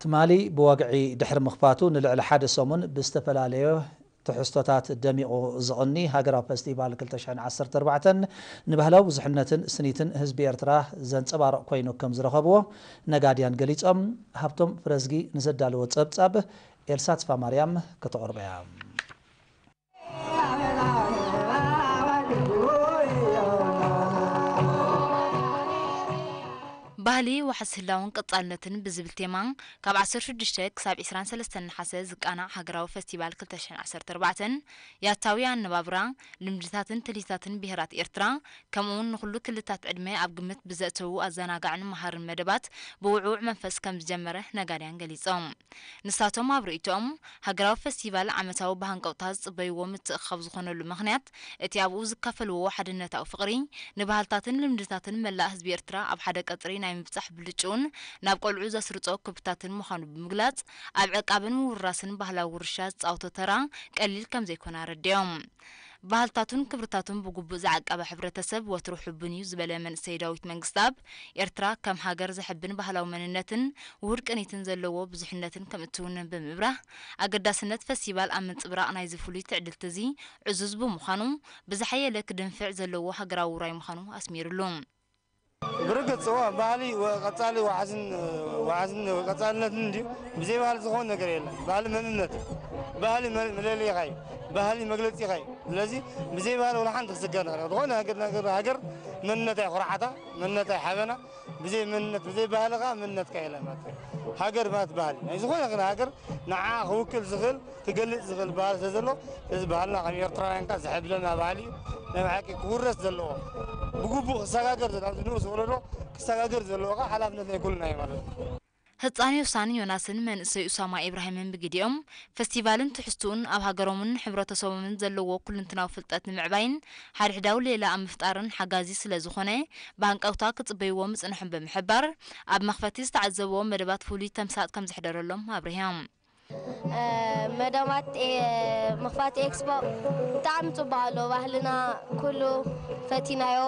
ትማሊ ብወግዒ ድሕሪ ምኽፋቱ ንልዕሊ ሓደ ሰሙን ብዝተፈላለየ ትሕዝቶታት ደሚቑ ዝቕኒ ሃገራዊ ፈስቲቫል ክልተ ሽሕን ዓሰርተ ኣርባዕተን ንባህላዊ ብዙሕነትን ስኒትን ህዝቢ ኤርትራ ዘንጸባርቕ ኮይኑ ከም ዝረኸብዎ ነጋድያን ገሊጾም። ሃብቶም ፍረዝጊ ንዘዳለዎ ጸብጻብ ኤልሳ ተስፋማርያም ከተቕርቦ እያ። ባህሊ፣ ዋሕስ ህላውን ቀጻልነትን ብዝብል ቴማ ካብ ዓሰርተ ሽዱሽተ ክሳብ ዕስራን ሰለስተን ነሓሰ ዝቃናዕ ሃገራዊ ፈስቲቫል ክልተ ሽሕን ዓሰርተ ኣርባዕተን ያታዊ ኣነባብራ፣ ልምድታትን ትልሂታትን ብሄራት ኤርትራ፣ ከምኡውን ንኹሉ ክልታት ዕድመ ኣብ ግምት ብዘእተዉ ኣዘናጋዕን መሃርን መደባት ብውዕውዕ መንፈስ ከም ዝጀመረ ነጋድያን ገሊጾም። ንሳቶም ኣብ ርእይቶኦም፣ ሃገራዊ ፈስቲቫል ዓመታዊ ብሃንቀውታ ዝጽበይዎ ምትእኽኻብ ዝኾነሉ ምኽንያት፣ እቲ ኣብኡ ዝካፈልዎ ሓድነታዊ ፍቕሪ፣ ንባህልታትን ልምድታትን መላእ ህዝቢ ኤርትራ ኣብ ሓደ ቀጽሪ ናይ ምብጻሕ ብልጭኡን ናብ ቆልዑ ዘስርጾ ክብርታትን ምዃኑ ብምግላጽ፣ ኣብ ዕቃብን ምውርራስን ባህላዊ ውርሻ ዝጻወቶ ተራ ቀሊል ከም ዘይኮነ ኣረዲኦም። ባህልታቱን ክብርታቱን ብግቡእ ዝዓቀበ ሕብረተሰብ ወትሩ ሕቡን እዩ ዝበለ መንእሰይ ዳዊት መንግስተኣብ፣ ኤርትራ ከም ሃገር ዘሕብን ባህላዊ መንነትን ውሁድ ቅኒትን ዘለዎ ብዙሕነትን ከም እትውንን ብምብራህ፣ ኣገዳስነት ፈስቲቫል ኣብ ምንጽብራቕ ናይዚ ፍሉይ ትዕድልቲ እዚ ዕዙዝ ብምዃኑ፣ ብዝሓየለ ክድንፍዕ ዘለዎ ሃገራዊ ውራይ ምዃኑ ኣስሚርሉ። ብርግጽ እዋ፣ ባህሊ ወ-፣ ቀጻሊ ዋሕዝን፣ ዋሕዝን ቀጻልነትን እንድዩ። ብዘይ ባህሊ ዝኾን ነገር የለን። ባህሊ መንነት፣ ባህሊ መ-፣ መለለይኻ እዩ። ባህሊ መግለጺኻ እዩ። ስለዚ ብዘይ ባህሊ ወላ ሓንቲ ክስገር ነገር፣ ዝኾነ ነገር፣ ነገር ሃገር መንነታ እዩ ኩርዓታ፣ መንነታ እዩ ሓበና። ብዘይ መንነት፣ ብዘይ ባህልኻ መንነትካ የለን ማለት እዩ። ሃገር ማለት ባህሊ ናይ ዝኾነ ግን ሃገር ንዓ ክውክል ዝኽእል፣ ክገልጽ ዝኽእል ባህል ስለ ዘሎ፣ እዚ ባህልና ከም ኤርትራውያን ከኣ ዘሕብለና ባህሊ እዩ። ናይ ብሓቂ ክውረስ ዘለዎ፣ ብግቡእ ክሰጋገር ዘለዎ፣ ኣብዚ ንኡስ ወለዶ ክሰጋገር ዘለዎ ከኣ ሓላፍነት ናይ ኩልና እዩ ማለት እዩ። ህጻን ዮሳን ዮናስን መንእሰይ ኡሳማ ኢብራሂምን ብግዲኦም፣ ፈስቲቫልን ትሕዝትኡን ኣብ ሃገሮምን ሕብረተሰቦምን ዘለዎ ኩልንትናዊ ፍልጠት ንምዕባይን ሓድሕዳዊ ሌላ ኣብ ምፍጣርን ሓጋዚ ስለ ዝኾነ፣ ብሃንቀውታ ክጽበይዎ ምጽንሖም ብምሕባር፣ ኣብ መኽፈቲ ዝተዓዘብዎ መደባት ፍሉይ ተምሳጥ ከም ዘሕደረሎም ኣብሪሆም። መደባት ኤ-፣ ምኽፋት ኤክስፖ ብጣዕሚ ጽቡቕ ኣሎ። ባህልና ኩሉ ፈቲናዮ።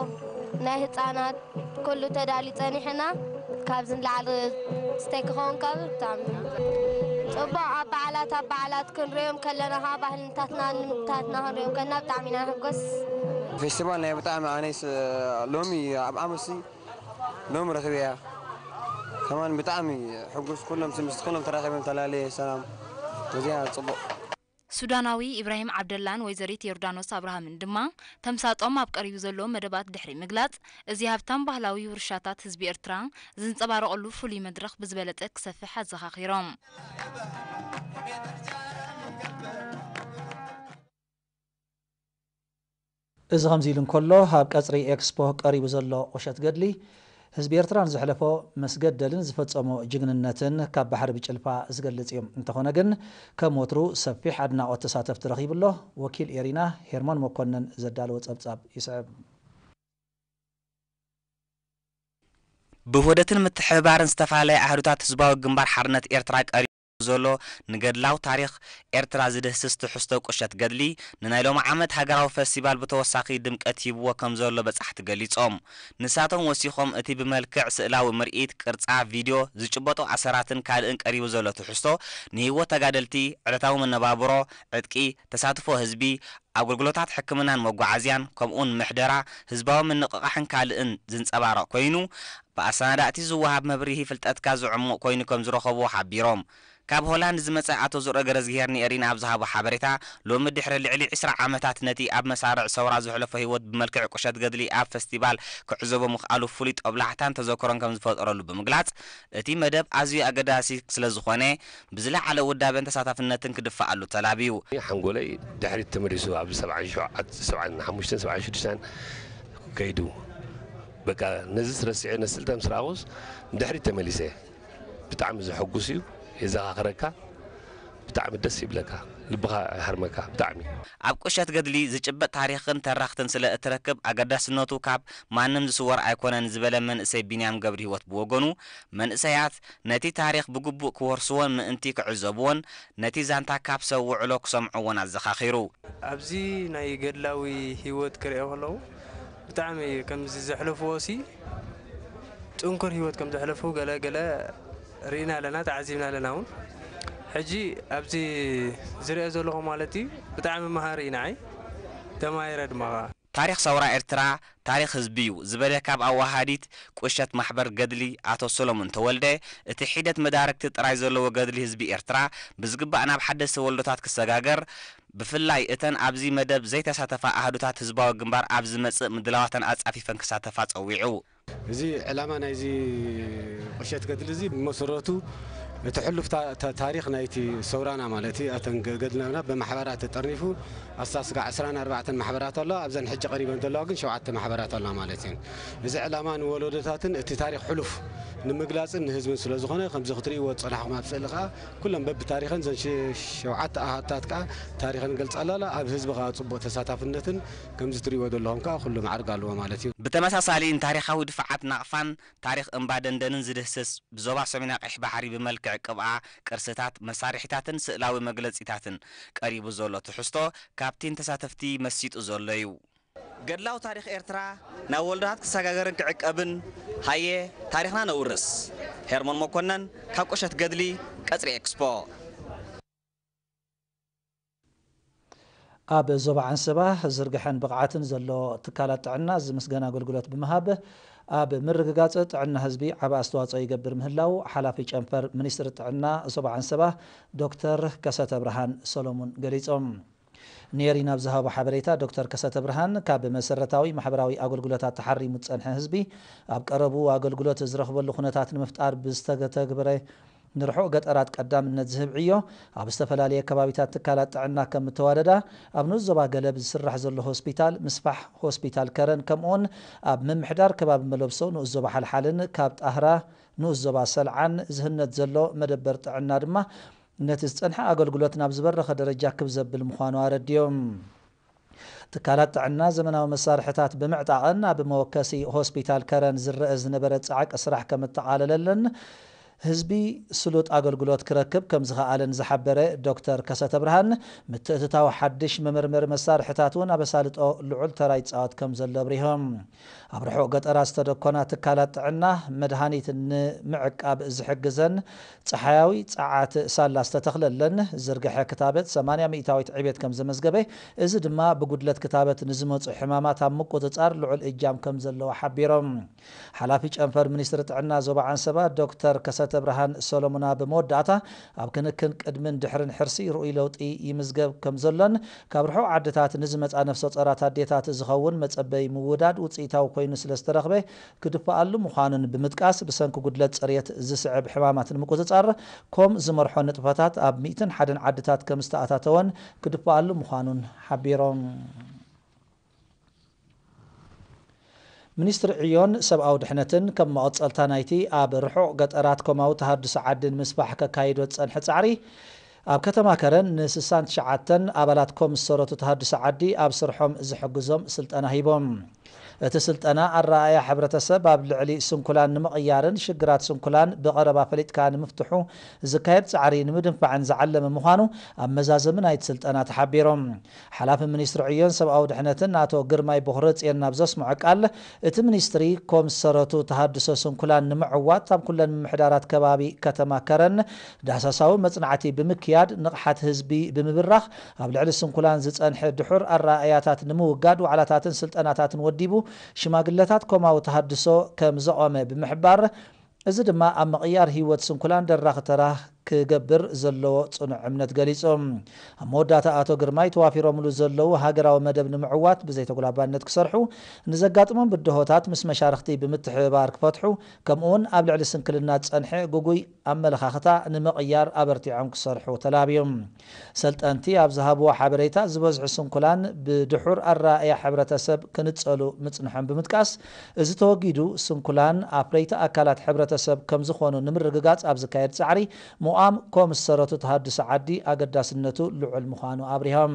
ናይ ህጻናት ኩሉ ተዳልዩ ጸኒሕና። ካብዚ ንላዕሊ ስቴክ ክኸውን ካብ ብጣዕሚ ጽቡቕ። ኣብ በዓላት፣ ኣብ በዓላት ክንሪኦም ከለና ኸዓ ባህልታትና፣ ልምድታትና ክንሪኦም ከለና ብጣዕሚ ኢና ንሕጎስ። ፌስቲቫል ናይ ብጣዕሚ ኣነስ ሎሚ ኣብ ዓመትሲ ሎም ረኺበያ። ከማን ብጣዕሚ ሕጉስ፣ ኩሎም ስምስቲ ኩሎም ተራኺቦም ተላለየ ሰላም። እዚኣ ጽቡቕ። ሱዳናዊ ኢብራሂም ዓብደላን ወይዘሪት ዮርዳኖስ ኣብርሃምን ድማ፣ ተምሳጦም ኣብ ቀሪቡ ዘሎ መደባት ድሕሪ ምግላጽ፣ እዚ ሃብታም ባህላዊ ውርሻታት ህዝቢ ኤርትራ ዝንጸባረቐሉ ፍሉይ መድረኽ ብዝበለጸ ክሰፍሕ ኣዘኻኺሮም። እዚ ከምዚ ኢሉ እንከሎ፣ ኣብ ቀጽሪ ኤክስፖ ቀሪቡ ዘሎ ቁሸት ገድሊ፣ ህዝቢ ኤርትራ ንዘሕለፎ መስገደልን ዝፈጸሞ ጅግንነትን ካብ ባሕሪ ብጭልፋ ዝገልጽ እዩ። እንተኾነ ግን፣ ከም ወትሩ ሰፊሕ ኣድናቖት ተሳተፍቲ ረኺቡ ኣሎ። ወኪል ኤሪና ሄርሞን መኮነን ዘዳለዎ ጸብጻብ ይስዕብ። ብውህደትን ምትሕብባርን ዝተፈላለያ ኣህዱታት ህዝባዊ ግንባር ሓርነት ኤርትራ ቀሪቡ ዘሎ ንገድላዊ ታሪኽ ኤርትራ ዝድህስስ ትሕዝቶ ቁሸት ገድሊ ንናይ ሎሚ ዓመት ሃገራዊ ፈስቲቫል ብተወሳኺ ድምቀት ሂብዎ ከም ዘሎ በጻሕቲ ገሊጾም። ንሳቶም ወሲኾም እቲ ብመልክዕ ስእላዊ ምርኢት፣ ቅርጻ፣ ቪድዮ፣ ዝጭበጦ ኣሰራትን ካልእን ቀሪቡ ዘሎ ትሕዝቶ ንህይወት ተጋደልቲ፣ ዕለታዊ መነባብሮ፣ ዕጥቂ፣ ተሳትፎ ህዝቢ፣ ኣገልግሎታት ሕክምናን መጓዓዝያን፣ ከምኡውን ምሕደራ፣ ህዝባዊ ምንቕቓሕን ካልእን ዝንጸባረቕ ኮይኑ፣ ብኣሰናዳእቲ ዝወሃብ መብርሂ ፍልጠትካ ዝዕሙቕ ኮይኑ ከም ዝረኸብዎ ሓቢሮም። ካብ ሆላንድ ዝመጸ ኣቶ ዙረ ገረዝግሄር ንኤሪና ኣብ ዝሃቦ ሓበሬታ፣ ሎሚ ድሕሪ ልዕሊ ዕስራ ዓመታት ነቲ ኣብ መሳርዕ ሰውራ ዘሕለፎ ህይወት ብመልክዕ ቁሸት ገድሊ ኣብ ፈስቲቫል ክዕዘቦ ምኽኣሉ ፍሉይ ጦብላሕታን ተዘክሮን ከም ዝፈጠረሉ ብምግላጽ፣ እቲ መደብ ኣዝዩ ኣገዳሲ ስለ ዝኾነ፣ ብዝለዓለ ውዳበን ተሳታፍነትን ክድፋኣሉ ተላብዩ። ሓንጎለይ ድሕሪት ተመሊሱ ኣብ ሰብዓን ሸውዓተን፣ ሰብዓን ሓሙሽተን፣ ሰብዓን ሽዱሽተን ከይዱ። በቃ ነዚ ስረሲዐ ነስልጠም ስራውስ ድሕሪት ተመሊሰ። ብጣዕሚ ዘሐጉስ እዩ፣ የዘኻኽረካ፣ ብጣዕሚ ደስ ይብለካ፣ ልብኻ ይሃርመካ ብጣዕሚ። ኣብ ቁሸት ገድሊ ዝጭበጥ ታሪኽን ተረኽትን ስለ እትረክብ ኣገዳስነቱ ካብ ማንም ዝስወር ኣይኮነን ዝበለ መንእሰይ ቢንያም ገብረህይወት ብወገኑ፣ መንእሰያት ነቲ ታሪኽ ብግቡእ ክወርስዎን ምእንቲ ክዕዘብዎን፣ ነቲ ዛንታ ካብ ሰብ ውዕሎ ክሰምዕዎን ኣዘኻኺሩ። ኣብዚ ናይ ገድላዊ ህይወት ክርእዮ ከለዉ፣ ብጣዕሚ ከምዚ ዘሕለፍዎ ሲ፣ ጥንኩር ህይወት ከም ዘሕለፉ ገለ ገለ ርኢና ኣለና፣ ተዓዚብና ኣለና እውን። ሕጂ ኣብዚ ዝሪኦ ዘለኹ ማለት እዩ፣ ብጣዕሚ መሃሪ እዩ ንዓይ፣ ተማሂረ ድማ ኸዓ። ታሪኽ ሰውራ ኤርትራ፣ ታሪኽ ህዝቢ እዩ ዝበለ ካብ ኣወሃሃዲት ቁሸት ማሕበር ገድሊ ኣቶ ሰሎሙን ተወልደ፣ እቲ ሒደት መዳርግቲ ጥራይ ዘለዎ ገድሊ ህዝቢ ኤርትራ ብዝግባእ ናብ ሓደስቲ ወለዶታት ክሰጋገር፣ ብፍላይ እተን ኣብዚ መደብ ዘይተሳተፋ ኣሃዱታት ህዝባዊ ግንባር ኣብ ዝመጽእ ምድላዋተን ኣጻፊፈን ክሳተፋ ጸዊዑ። እዚ ዕላማ ናይዚ ቁሸት ገድሊ እዚ ብመሰረቱ እቲ ሕሉፍ ታሪኽ ናይቲ ሰውራና ማለት እዩ። ኣተን ገድልናና ብማሕበራት ተጠርኒፉ ኣስታት ስጋዕ ዕስራን ኣርባዕተን ማሕበራት ኣለዋ። ኣብዘን ሕጂ ቀሪበን ዘለዋ ግን ሸውዓተ ማሕበራት ኣለዋ ማለት እየን። እዚ ዕላማ ንወለዶታትን እቲ ታሪኽ ሕሉፍ ንምግላፅን ንህዝብን ስለ ዝኾነ ከምዚ ክትርእይዎ ዝፀናሕኹም ኣብ ስእሊ ከዓ ኩለን በብታሪኸን ዘን ሸውዓተ ኣሃታት ከዓ ታሪኸን ገልፃ ኣላ። ኣብ ህዝቢ ከዓ ፅቡቕ ተሳታፍነትን ከምዚ ትርእይዎ ዘለኹም ከዓ ኩሉ ማዕርግ ኣለዎ ማለት እዩ። ብተመሳሳሊ ንታሪኻዊ ድፋዓት ናቕፋን ታሪኽ እምባ ደንደንን ዝድህስስ ብዞባ ሰሜናዊ ቀይሕ ባሕሪ ብመልክዕ ቅብኣ ቅርስታት፣ መሳርሒታትን ስእላዊ መግለጺታትን ቀሪቡ ዘሎ ትሕዝቶ ካብቲ ንተሳተፍቲ መሲጡ ዘሎ እዩ። ገድላዊ ታሪኽ ኤርትራ ናብ ወለዶታት ክሰጋገርን ክዕቀብን ሃየ ታሪኽና ነውርስ። ሄርሞን መኮነን ካብ ቁሸት ገድሊ ቀጽሪ ኤክስፖ። ኣብ ዞባ ዓንሰባ ዝርግሐን ብቕዓትን ዘሎ ትካላት ጥዕና ዝምስገን ኣገልግሎት ብምሃብ ኣብ ምርግጋፅ ጥዕና ህዝቢ ዓቢ ኣስተዋፅኦ ይገብር ምህላው ሓላፊ ጨንፈር ሚኒስትሪ ጥዕና ዞባ ዓንሰባ ዶክተር ከሰተብርሃን ሰሎሙን ገሊፆም። ኔሪ ናብ ዝሃቦ ሓበሬታ ዶክተር ከሰተብርሃን ካብ መሰረታዊ ማሕበራዊ ኣገልግሎታት ተሓሪሙ ዝፀንሐ ህዝቢ ኣብ ቀረብኡ ኣገልግሎት ዝረኽበሉ ኩነታት ንምፍጣር ብዝተተግበረ ንርሑቕ ገጠራት ቀዳምነት ዝህብ ዕዮ ኣብ ዝተፈላለየ ከባቢታት ትካላት ጥዕና ከም እተዋደዳ ኣብ ንኡስ ዞባ ገለብ ዝስራሕ ዘሎ ሆስፒታል ምስፋሕ ሆስፒታል ከረን ከምኡውን ኣብ ምምሕዳር ከባቢ መለብሶ ንኡስ ዞባ ሓልሓልን ካብ ጣህራ ንኡስ ዞባ ሰልዓን ዝህነጽ ዘሎ መደበር ጥዕና ድማ ነቲ ዝጸንሐ ኣገልግሎት ናብ ዝበረኸ ደረጃ ክብ ዘብል ምዃኑ ኣረዲኦም። ትካላት ጥዕና ዘመናዊ መሳርሕታት ብምዕጣቕን ኣብ መወከሲ ሆስፒታል ከረን ዝረአ ዝነበረ ጻዕቂ ስራሕ ከም እተቓለለለን ህዝቢ ስሉጥ ኣገልግሎት ክረክብ ከም ዝኸኣለን ዝሓበረ ዶክተር ከሰተ ብርሃን፣ ምትእትታው ሓድሽ መመርመሪ መሳርሕታት እውን ኣብ ኣሳልጦ ልዑል ተራ ይጻወት ከም ዘሎ ኣብሪሆም። ኣብ ርሑቕ ገጠራት ዝተደኮና ትካላት ጥዕና መድሃኒት ንምዕቃብ ዝሕግዘን ጸሓያዊ ጸዓት ሳላ ዝተተኽለለን ዝርግሐ ክታበት ሰማንያ ሚእታዊት ዕቤት ከም ዘመዝገበ፣ እዚ ድማ ብጉድለት ክታበት ንዝመጹ ሕማማት ኣብ ምቁጽጻር ልዑል እጃም ከም ዘለዎ ሓቢሮም። ሓላፊ ጨንፈር ሚኒስትሪ ጥዕና ዞባ ዓንሰባ ዶክተር ከሰተ ብርሃን ሰሎሙን ኣብ መወዳእታ፣ ኣብ ክንክን ቅድምን ድሕርን ሕርሲ ርኡይ ለውጢ ይምዝገብ ከም ዘሎን ካብ ርሑቕ ዓድታት ንዝመጻ ነፍሰ ጾራት ኣዴታት ዝኸውን መጸበይ ምውዳድ ውጽኢታዊ ኮይኑ ስለ ዝተረኽበ ክድፈኣሉ ምዃኑን ብምጥቃስ፣ ብሰንኪ ጉድለት ጽሬት ዝስዕብ ሕማማት ንምቁጽጻር ኮም ዝመርሖ ንጥፈታት ኣብ ሚእትን ሓደን ዓድታት ከም ዝተኣታተወን ክድፈኣሉ ምዃኑን ሓቢሮም። ሚኒስትሪ ዕዮን ሰብኣዊ ድሕነትን ከም መቐጸልታ ናይቲ ኣብ ርሑቕ ገጠራት ኮማዊ ተሃድሶ ዓዲ ንምስፋሕ ከካይዶ ዝጸንሐ ጻዕሪ፣ ኣብ ከተማ ከረን ንስሳን ትሽዓተን ኣባላት ኮም ዝሰረቱ ተሃድሶ ዓዲ ኣብ ስርሖም ዝሕግዞም ስልጠና ሂቦም። እቲ ስልጠና ኣረኣእያ ሕብረተሰብ ኣብ ልዕሊ ስንኩላን ንምቕያርን ሽግራት ስንኩላን ብቐረባ ፈሊጥካ ንምፍትሑ ዝካየድ ጻዕሪ ንምድንፋዕን ዝዓለመ ምዃኑ ኣብ መዛዘሚ ናይቲ ስልጠና ተሓቢሮም። ሓላፊ ሚኒስትሪ ዕዮን ሰብኣዊ ድሕነትን ኣቶ ግርማይ ቦኽረጽዮን ናብ ዘስምዖ ቃል፣ እቲ ሚኒስትሪ ኮም ዝሰረቱ ተሃድሶ ስንኩላን ንምዕዋት ኣብ ኩለን ምምሕዳራት ከባቢ ከተማ ከረን ዳህሳሳዊ መጽናዕቲ ብምክያድ ንቕሓት ህዝቢ ብምብራኽ ኣብ ልዕሊ ስንኩላን ዝጸንሐ ድሑር ኣረኣእያታት ንምውጋድ ዋዕላታትን ስልጠናታትን ወዲቡ ሽማግለታት ኮማዊ ተሃድሶ ከም ዘቖመ ብምሕባር፣ እዚ ድማ ኣብ ምቕያር ህይወት ስንኩላን ደራኺ ተራ ክገብር ዘለዎ ጽኑዕ እምነት ገሊጹ። ኣብ መወዳእታ ኣቶ ግርማይ ተዋፊሮምሉ ዘለዉ ሃገራዊ መደብ ንምዕዋት ብዘይተጉላባነት ክሰርሑ፣ ንዘጋጥሞም ብድሆታት ምስ መሻርኽቲ ብምትሕብባር ክፈትሑ፣ ከምኡውን ኣብ ልዕሊ ስንክልና ዝጸንሐ ግጉይ ኣመለኻኽታ ንምቕያር ኣበርቲዖም ክሰርሑ ተላብዮም። ሰልጠንቲ ኣብ ዝሃብዎ ሓበሬታ፣ ዝበዝሑ ስንኩላን ብድሑር ኣረኣእያ ሕብረተሰብ ክንጸሉ ምጽንሖም ብምጥቃስ፣ እዚ ተወጊዱ ስንኩላን ኣፍረይቲ ኣካላት ሕብረተሰብ ከም ዝኾኑ ንምርግጋጽ ኣብ ዝካየድ ጻዕሪ፣ ምቋም ኮም ዝሰረቱ ተሃድሶ ዓዲ ኣገዳስነቱ ልዑል ምዃኑ ኣብሪሆም።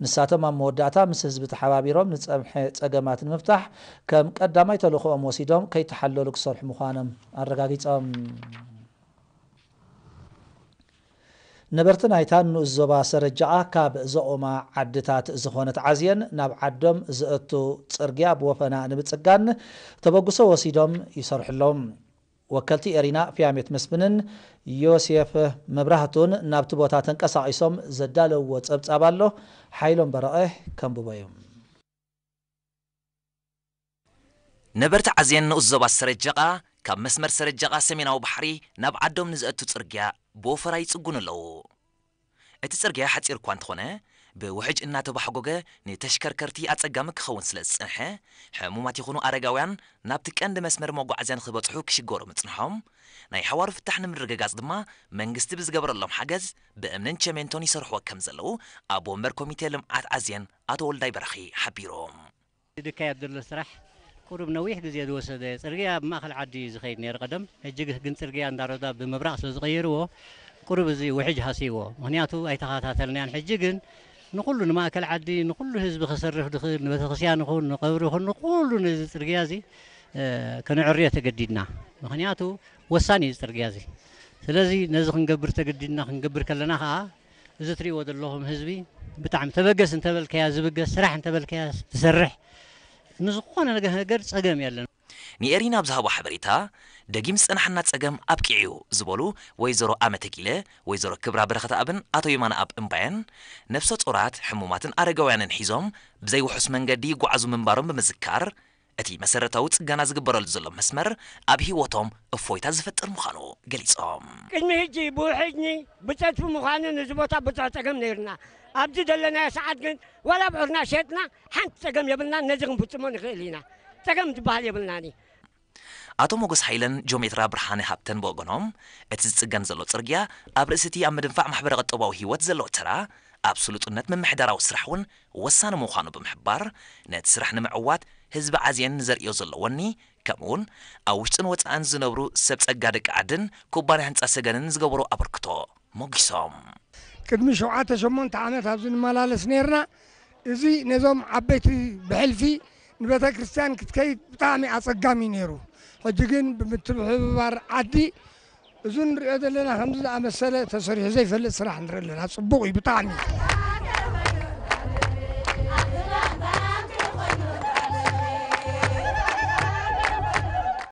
ንሳቶም ኣብ መወዳእታ ምስ ህዝቢ ተሓባቢሮም ንጸንሐ ጸገማት ንምፍታሕ ከም ቀዳማይ ተልእኾኦም ወሲዶም ከይተሓለሉ ክሰርሑ ምዃኖም ኣረጋጊጾም። ነበርቲ ናይታ ንኡስ ዞባ ሰረጃኣ ካብ ዘቑማ ዓድታት ዝኾነት ዓዝየን ናብ ዓዶም ዘእቱ ጽርግያ ብወፈና ንምጽጋን ተበግሶ ወሲዶም ይሰርሑ ኣለዉ። ወከልቲ ኤሪና ፊያሜት መስፍንን ዮሴፍ መብራህቱን ናብቲ ቦታ ተንቀሳቒሶም ዘዳለውዎ ጸብጻብ ኣሎ። ሓይሎም በረቐ ከንብቦ እዩ። ነበርቲ ዓዜን ንኡስ ዞባ ሰረጀቓ ካብ መስመር ሰረጀቓ ሰሜናዊ ባሕሪ ናብ ዓዶም ንዘእቱ ጽርግያ ብወፈራ ይጽጉኑ ኣለዉ። እቲ ጽርግያ ሓጺር እኳ እንተኾነ፣ ብውሕጅ እናተባሕጎገ ንተሽከርከርቲ ኣጸጋሚ ክኸውን ስለ ዝጸንሐ፣ ሕሙማት ይኹኑ ኣረጋውያን ናብቲ ቀንዲ መስመር መጓዓዝያ ንኽበጽሑ ክሽገሩ ምጽንሖም፣ ናይ ሓዋሩ ፍታሕ ንምርግጋጽ ድማ መንግስቲ ብዝገበረሎም ሓገዝ ብእምንን ቸሜንቶን ይሰርሕዎ ከም ዘለዉ ኣቦ ወንበር ኮሚቴ ልምዓት ዓዜን ኣቶ ወልዳይ በራኺ ሓቢሮም። ዝካየድ ዘሎ ስራሕ ቁሩብ ነዊሕ ግዜ ዝወሰደ ጽርግያ ኣብ ማእከል ዓዲ እዩ ዝኸይድ ነይሩ ቀደም። ሕጂ ግን ጽርግያ እንዳሮዳ ብምብራቕ ስለ ዝቐየርዎ ቁሩብ እዚ ውሕጅ ሃስይዎ። ምኽንያቱ ኣይተኸታተልናያን። ሕጂ ግን ንኹሉ ንማእከል ዓዲ ንኹሉ ህዝቢ ከሰርፍ ዝኽእል ንቤተክርስትያን ይኹን ንቐብሪ ይኹን ንኹሉ ነዚ ጽርግያ እዚ እ፣ ከነዕርዮ ተገዲድና። ምኽንያቱ ወሳኒ እዩ እዚ ጽርግያ እዚ። ስለዚ ነዚ ክንገብር ተገዲድና። ክንገብር ከለና ኸኣ እዚ ትርእይዎ ዘለኹም ህዝቢ ብጣዕሚ ተበገስ እንተበልካያ ዝብገስ፣ ስራሕ እንተበልካያ ዝሰርሕ፣ ንዝኾነ ነገ-፣ ነገር ጸገም የለን። ንኤሪና ኣብ ዝሃቦ ሓበሬታ፣ ደጊም ዝጸናሕና ጸገም ኣብቂዑ እዩ ዝበሉ ወይዘሮ ኣመተ ጊለ፣ ወይዘሮ ክብራ በረኸትኣብን ኣቶ የማነኣብ እምባየን ነፍሰ ጾራት፣ ሕሙማትን ኣረጋውያንን ሒዞም ብዘይውሑስ መንገዲ ይጓዓዙ ምንባሮም ብምዝካር፣ እቲ መሰረታዊ ጽገና ዝግበረሉ ዘሎ መስመር ኣብ ህይወቶም እፎይታ ዝፈጥር ምዃኑ ገሊጾም። ቅድሚ ሕጂ ብውሕጅኒ ብጸድፊ ምዃኑ ነዚ ቦታ ብዙሕ ጸገም ነይርና። ኣብዚ ዘለናዮ ሰዓት ግን ዋላ ኣብዑርና ሸጥና ሓንቲ ጸገም የብልናን። ነዚ ክንፍጽሞ ንኽእል ኢና። ጸገም ዝበሃል የብልናን። ኣቶ ሞገስ ሓይለን ጆሜትራ ብርሃነ ሃብተን ብወገኖም፣ እቲ ዝጽገን ዘሎ ጽርግያ ኣብ ርእሲ እቲ ኣብ ምድንፋዕ ማሕበረ ቁጠባዊ ህይወት ዘለዎ ተራ፣ ኣብ ስሉጥነት ምምሕዳራዊ ስራሕ እውን ወሳኒ ምዃኑ ብምሕባር፣ ነቲ ስራሕ ንምዕዋት ህዝቢ ዓዜን ንዘርእዮ ዘሎ ወኒ፣ ከምኡውን ኣብ ውሽጥን ወጻእን ዝነብሩ ሰብ ጸጋ ደቂ ዓድን ኩባንያ ህንጻ ሰገንን ዝገበሮ ኣበርክቶ ሞጊሶም። ቅድሚ ሸውዓተ ሸሞንተ ዓመት ኣብዚ ንመላለስ ነይርና። እዚ ነዞም ዓበይቲ ብሕልፊ ንቤተ ክርስቲያን ክትከይድ ብጣዕሚ ኣጸጋሚ ነይሩ። ሕጂ ግን ብምትብሕባር ዓዲ እዚ ንሪኦ ዘለና ከምዚ ዝኣመሰለ ተሰሪሑ ዘይፈልጥ ስራሕ ንርኢ ኣለና። ጽቡቕ እዩ ብጣዕሚ።